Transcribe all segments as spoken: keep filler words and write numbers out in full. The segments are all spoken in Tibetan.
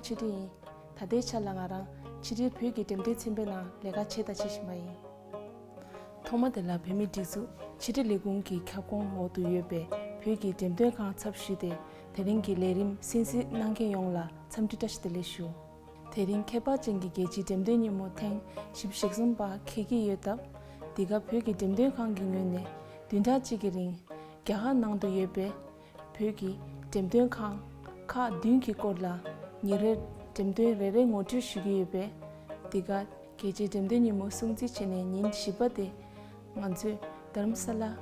ཆོས་སྒྲིག་ཡིན། ད་ལྟའི་ཆར་ལ་ང་རང་ཕྱི་དྲིལ་བོད་ཀྱི་འགྲེམས་སྟོན་ཚན་པའི་ནང་ལས་ཀ་བྱས་དང་བྱེད་བཞིན་པ་ཡིན། ཐོག་མ་དེ་ལ་བོད་མིའི་སྒྲིག་འཛུགས་ཕྱི་དྲིལ་ལས་ཁུངས་ཀྱི་ཁྱབ་ཁོངས་འོག་ཏུ་ཡོད་པའི་བོད་ཀྱི་འགྲེམས་སྟོན་ཁང་ཚབ་ཞུས་ཏེ། དེ་རིང་གི་ལས་རིམ་གསན་གཟིགས་གནང་མཁན་ཡོངས་ལ་འཚམས་འདྲི་བཀྲ་ཤིས་བདེ་ལེགས་ཞུ། དེ་རིང་ཁྱད་པར་ཅན་གྱི་རྒྱལ་སྤྱིའི་འགྲེམས་སྟོན་ཉིན་མོ་ཐེངས་བཞི་བཅུ་ཞེ་གསུམ་པ་འཁེལ་གྱི་ཡོད་སྟབས། འདི་ག་བོད་ཀྱི་འགྲེམས་སྟོན་ཁང་གི་ངོས་ནས་བདུན་ཕྲག་གཅིག་གི་རིང་རྒྱ་གར་ནང་དུ་ཡོད་པའི་བོད་ཀྱི་འགྲེམས་སྟོན་ཁང་ཁག་བདུན་གྱི་སྐོར་ལ་ཉིན་རེར་འགྲེམས་སྟོན་རེ་རེ་ངོ་སྤྲོད་ཞུ་གི་ཡོད་པས། འདི་ག་རྒྱལ་སྤྱིའི་འགྲེམས་སྟོན་ཉིན་མོ་སྲུང་བརྩི་བྱས་ནས་ཉིན་བཞི་པ་དེ་ང་ཚོས་དྷ་རམ་ས་ལར་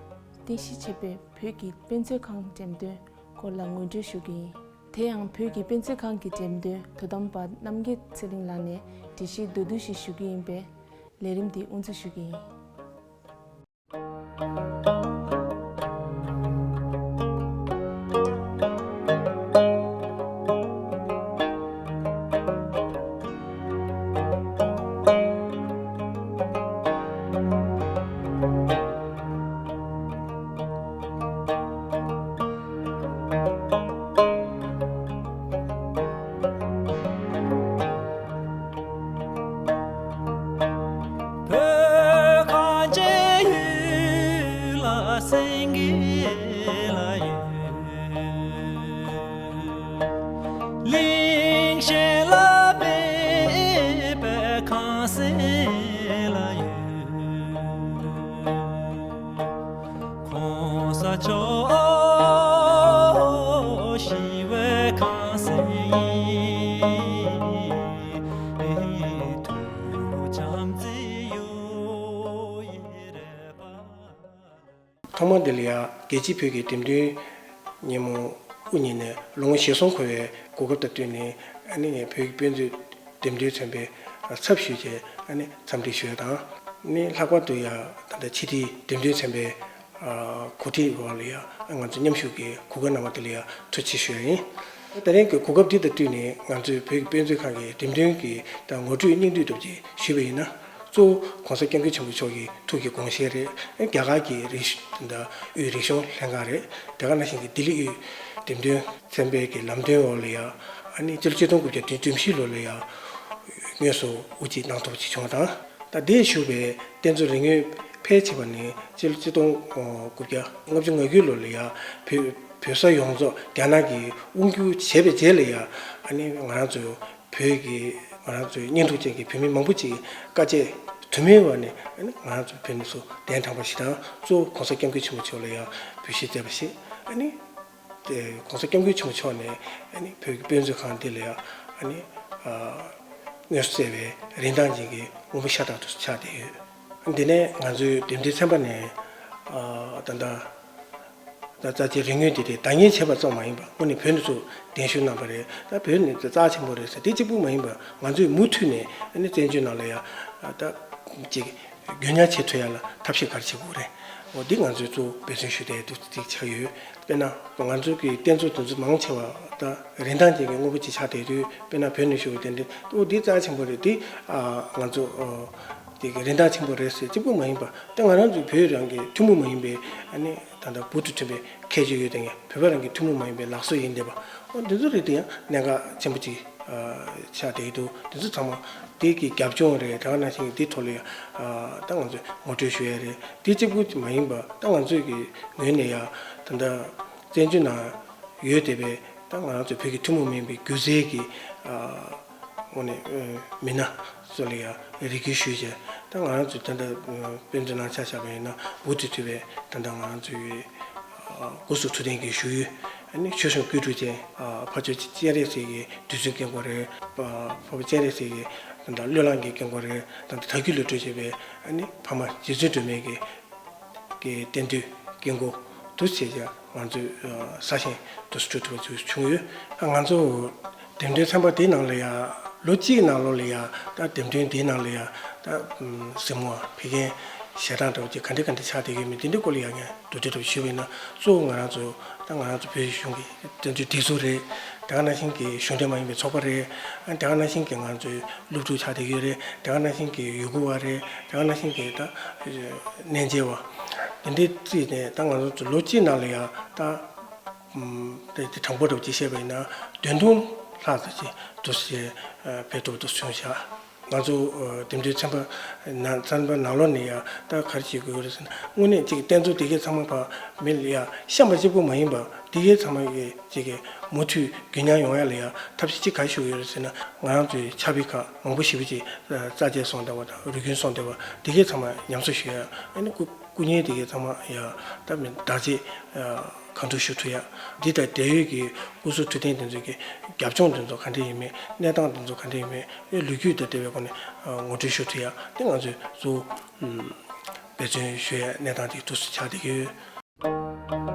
རྟེན་གཞི་བྱས་པའི་བོད་ཀྱི་དཔེ་མཛོད་ཁང་འགྲེམས་སྟོན་སྐོར་ལ་ངོ་སྤྲོད་ཞུ་གི་ཡིན། དེ་ཡང་བོད་ཀྱི་དཔེ་མཛོད་ཁང་གི་འགྲེམས་སྟོན་དོ་དམ་པ་རྣམ་རྒྱལ་ཚེ་རིང་ལགས་ནས་འགྲེལ་བཤད་མདོར་བསྡུས་ཤིག་ཞུ་གི་ཡིན་པས། ལས་རིམ་འདི་དབུ་འཛུགས་ཞུ་གི་ཡིན། བོད་གངས་ཅན་ཡུལ་ལ་སེང་གེ་ལ་ཡོད། གླིང་གཞན་ལ་མེད་པའི་ཁང་བཟང་ལ་ཡོད། གོང་ས་མཆོག་ཞི་བའི་ཁང་བཟང་ཡིན། ཐུགས་བྱམས་བརྩེ་ཡོད་ཡེ་རེ་པ། ཐོག་མ་འདི་ལ་ཡང་རྒྱལ་སྤྱིའི་བོད་ཀྱི་འགྲེམས་སྟོན་ཉིན་མོ་དབུ་བརྙེས་ནས་ལོ་ངོ་ཞེ་གསུམ་འཁོར་བའི་གོ་སྐབས་དང་བསྟུན་ནས། ཨ་ནི་ངས་བོད་ཀྱི་དཔེ་མཛོད་འགྲེམས་སྟོན་ཚན་པའི་ཚབ་ཞུས་བྱས། ཨ་ནི་འཚམས་འདྲི་ཞུ་ཡ་དང་། ཨ་ནི་ལྷག་པར་དུ་ཡང་ད་ལྟ་ཕྱི་དྲིལ་འགྲེམས་སྟོན་ཚན་པའི་གོ་སྒྲིག་འོག་ལ་ཡང་ང་ཚོ་མཉམ་ཞུགས་ཀྱི་གོ་སྐབས་གནང་བ་དེ་ལ་ཡང་ཐུགས་རྗེ་ཆེ་ཞུ་ཡ་ཡིན། ད་རིང་གི་གོ་སྐབས་འདི་དང་བསྟུན་ནས་ང་ཚོའི་བོད་ཀྱི་དཔེ་མཛོད་ཁང་གི་འགྲེམས་སྟོན་གྱི་ད་ངོ་སྤྲོད་སྙིང་བསྡུས་ཐོག་ཅིག་ཞུས་པ་ཡིན་ན། གཙོ་བོ་༸གོང་ས་༸སྐྱབས་མགོན་ཆེན་པོ་མཆོག་གི་ཐུགས་ཀྱི་དགོངས་བཞེད་རེད། རྒྱ་གར་གྱི་རིག་གཞུང་དང་དབུས་རིག་གཞུང་ལྷན་ཁང་རེད། དེ་ག་ནང་བཞིན་གྱི་ལྡི་ལི་དབུས་འགྲེམས་སྟོན་ཚན་པའི་གི་ལམ་སྟོན་འོག་ལ་ཡང་། ཨ་ནི་སྤྱི་ལོ་ཆིག་སྟོང་དགུ་བརྒྱ་བདུན་ཅུ་དོན་བཞི་ལོ་ལ་ཡང་དངོས་སུ་དབུ་འབྱེད་གནང་ཐུབ་པ་ཞིག་བྱུང་བ་དང་། ད་ལྟའི་བཞུགས་པའི་རྟེན་གཙོ་རིག་དངོས་ཕལ་ཆེ་བ་ནི་སྤྱི་ལོ་ཆིག་སྟོང་དགུ་བརྒྱ་ལྔ་བཅུ་ང་དགུ་ལོ་ལ་ཡང་བོད་བོད་ས་ཡོངས་རྫོགས་རྒྱ་ནག་གིས་དབང་བསྒྱུར་བྱས་པའི་རྗེས་ལ་ཡང་། ཨ་ནི་ང་རང་ཚོ་བོད་ཀྱི་ང་རང་ཚོའི་བརྙན་ཐུང་ཅན་གྱི་བོད་མི་མང་པོ་ཅིག་དཀའ་སྤྱད་དུ་མའི་འོག་ནས། ཨ་ནི་ང་རང་ཚོ་བོད་ནས་སུ་གདན་དྲངས་པ་ཞིག་དང་། གཙོ་བོ་༸གོང་ས་༸སྐྱབས་མགོན་ཆེན་པོ་མཆོག་ལ་ཡང་འབུལ་བཞེས་མཛད་པ་ཞིག་ཨ་ནི་དེ་༸གོང་ས་༸སྐྱབས་མགོན་ཆེན་པོ་མཆོག་ནས། ཨ་ནི་བོད་ཀྱི་དཔེ་མཛོད་ཁང་འདི་ལ་ཡང་། ཨ་ནི་ཨ་དངོས་སུ་བསྩལ་བའི་རིན་ཐང་ཅན་གྱི་དངོས་པོ་ཤ་སྟག་ཏུ་ཆགས་བསྡད་ཡོད། འདི་ནས་ང་ཚོའི་འགྲེམས་སྟོན་ཚན་པ་ནས། ཨ་ད་ལྟ་ད་རྩ་ཆེའི་རིག་དངོས་དེ་དེ་བདག་གཉེར་བྱས་པ་ཙམ་མ་ཡིན་པར། དངོས་གནས་བོད་ནས་ཚུར་གདན་ཞུ་གནང་བ་རེད། ད་བོད་ནས་རྩ་ཆེན་པོ་རེད་ཟེར་དེ་གཅིག་པུ་མ་ཡིན་པར། ང་ཚོས་མུ་མཐུད་ནས་ཨ་ནི་བཙན་བྱོལ་ནང་ལ་ཡང་ད་ཅིག་རྒྱུན་ཉར་བྱེད་ཐུབ་ཡ་ལ་ཐབས་ཤེས་ག་རེ་བྱེད་དགོས་རེད། འོ་འདི་ང་ཚོས་གཙོ་བོ་འབད་བརྩོན་ཞུ་བསྡད་དུས་ཅིག་ཆགས་ཡོད། དཔེར་ན་ང་ཚོ་གི་རྟེན་གཙོ་དེ་ཚོ་མང་ཆེ་བ་ད་རིན་ཐང་ཅན་གྱི་དངོས་པོ་ཅིག་ཆགས་བསྡད་དུས། དཔེར་ན་བོད་ནས་ཞུ་བ་དེ་འདྲ། འོ་འདི་རྩ་ཆེན་པོ་རེད། འདི་ཨ་ང་ཚོ་ཨ་དེ་གི་རིན་ཐང་ཆེན་པོ་རེད་ཟེར་གཅིག་པུ་མ་ཡིན་པ། ད་ང་རང་ཚོའི་བོད་རང་གི་ཐུན་མོང་མ་ཡིན་པའི། ཨ་ནི་ད་ལྟ་འབུར་དུ་ཐོན་པའི་ཁྱད་ཆོས་ཡོད་དེ། ངས་བོད་པ་རང་གི་ཐུན་མོང་མ་ཡིན་པའི་ལག་བཟོ་ཡིན་བསྡད་པ། འོ་འདི་ཚོ་རེད། དེ་ཡང་གནད་འགག་ཆེན་པོ་ཅིག་ཨ་ཆགས་བསྡད་ཀྱི་འདུག་འདི་ཚོ་ཚང་མ་དེ་གི་རྒྱབ་ལྗོངས་རེད། དེ་ག་ནང་བཞིན་འདི་ཐོག་ལ་ཡང་ཨ་ད་ང་ཚོས་ངོ་སྤྲོད་ཞུ་ཡ་རེད། དེ་གཅིག་པུ་མ་ཡིན་པ། ད་ང་ཚོའི་གི་ངོས་ནས་ཡང་ད་ལྟ་བཙན་བྱོལ་ནང་ཡོད་བསྡད་པའི་ད་ང་རང་ཚོ་བོད་ཀྱི་ཐུན་མོང་མིན་པའི་སྒྱུ་རྩལ་གྱི་ཨ་དངོས་གནས་ཨ་མི་སྣ་ཚོ་ལ་ཡང་རེ་སྐུལ་ཞུས་བྱས། ད་ང་རང་ཚོ་ད་ལྟ་ཨ་དཔེ་མཛོད་ནང་ཆ་བཞག་པ་ཡིན་ན། འབུར་དུ་ཐོན་པའི་ད་ལྟ་ང་རང་ཚོའི་ཨ་སྐུ་གཟུགས་ཐུབ་བསྟན་གྱི་བཞུགས་ཡུལ། ཨ་ནི་ཆོས་གཞུང་བཀོད་སྒྲིག་ཅན། ཨ་ཕ་ཇོ་སྤྱན་རས་གཟིགས་ཀྱི་རྡུལ་ཚོན་སྐུ་འཁོར་རེད། ཨ་འཕགས་པ་སྤྱན་རས་གཟིགས་ཀྱི་ད་ལྟ་བློས་བསླངས་ཀྱི་སྐུ་འཁོར་རེད། ད་ལྟ་དར་རྒྱས་ལ་སྤྲོད་བྱས་པའི་ཨ་ནི་ཕ་མ་རྗེ་བཙུན་སྒྲོལ་མའི་གི་གི་རྟེན་འབྲེལ་སྐུ་འཁོར་དུ་བྱས་ཀྱང་། ང་ཚོས་ཨ་གསར་བཞེངས་དུ་སྤྲོད་ཐུབ་པ་བྱུང་ཡོད། ཨ་ང་ཚོ་འགྲེམས་སྟོན་ཚན་པ་དེའི་ནང་ལ་ཡང་། ལོ་གཅིག་གི་ནང་ལོགས་ལ་ཡང་ད་འགྲེམས་སྟོན་དེའི་ནང་ལ་ཡང་ད་གཟིགས་མོ་བ་ཕེབས་མཁན་ཞལ་གྲངས་འདྲ་བོ་ཅིག་ག་འདྲ་ག་འདྲ་ཆགས་བསྡད་ཡོད་མེད། དེ་འདྲའི་སྐོར་ལ་ཡང་ངས་མདོར་བསྡུས་འདྲ་བོ་ཞུས་པ་ཡིན་ན། གཙོ་བོ་ང་རང་ཚོ་ད་ང་རང་ཚོ་བོད་གཞུང་གི་དོན་གཅོད་སྒྲིག་འཛུགས་རེད། དེ་ག་ནང་བཞིན་གྱི་གཞུང་འབྲེལ་མ་ཡིན་པའི་ཚོགས་པ་རེད། ཨ་དེ་ག་ནང་བཞིན་གྱི་ང་ཚོའི་སློབ་ཕྲུག་ཆགས་བསྡད་ཡོད་རེད། དེ་ག་ནང་བཞིན་གྱི་ཡུལ་སྐོར་བ་རེད། དེ་ག་ནང་བཞིན་གྱི་ད་གནས་མཇལ་བ། དེ་འདྲའི་བརྩིས་ནས་ད་ང་ཚོ་ལོ་གཅིག་ནང་ལ་ཡང་ད་ཨམ་དེ་དེ་དྲང་པོ་འདྲ་བོ་ཅིག་བཤད་པ་ཡིན་ན། བདུན་སྟོང་ ལྷག་ཙམ་ཅིག་འདུག་སེ་ཕེབས་ཐུབ་འདུག་སེ་བྱུང་བཞག། ང་ཚོ་འདེམས་ཐོན་ཚན་པ་ནང་ཚན་པ་ནང་ལོགས་ནས་ཡང་ད་ག་རེ་བྱེད་དགོས་རེད་ཟེར་ན། དངོས་གནས་ཅིག་རྟེན་གཙོ་དེ་གའི་ཚང་མ་ཕར་མི་ལ་ཡང་བཤམས་པ་གཅིག་པུ་མ་ཡིན་པ། དེ་གའི་ཚང་མ་གི་ཅིག་གི་མུ་མཐུད་རྒྱུན་རྐྱང་ཡོང་ཡ་ལ་ཡང་ཐབས་ཤེས་ཅིག་ག་རེ་ཞུ་གི་ཡོད་རེད་ཟེར་ན། ང་རང་ཚོའི་ཕྱག་དཔེ་ཁག་མང་པོ་ཞེ་པོ་ཅིག་རྩ་ཆེ་སོང་བསྡད་པ་དང་རུས་རྒྱུན་སོང་བསྡད་པ་དེ་གའི་ཚང་མ་ཉམས་གསོ་ཞུ་ཡ། ཨ་ནི་སྐུ་སྐུ་བརྙན་དེ་གའི་ཚང་མ་ཡང་ད་མི་བདག་གཅེས་གང་ཐུབ་ཞུ་ཐུབ་ཡ། འདི་ལྟར་འབྲེལ་ཡོད་ཀྱི་སྐུ་གཟུགས་འཕྲོད་བསྟེན་དེ་ཚོ་གི་རྒྱབ་ལྗོངས་དེ་ཚོ་ག་འདྲ་ཡིན་མིན། གནས་སྟངས་དེ་ཚོ་ག་འདྲ་ཡིན་མིན། ལོ་རྒྱུས་དང་འབྲེལ་བའི་སྒོ་ནས་ངོ་སྤྲོད་ཞུ་ཐུབ་ཡ་དེ་ང་ཚོས་གཙོ་བོ་འབད་བརྩོན་ཞུ་ཡ་གནས་སྟངས་དེ་འདུག་སེ་ཆགས་བསྡད་ཀྱི་ཡོད།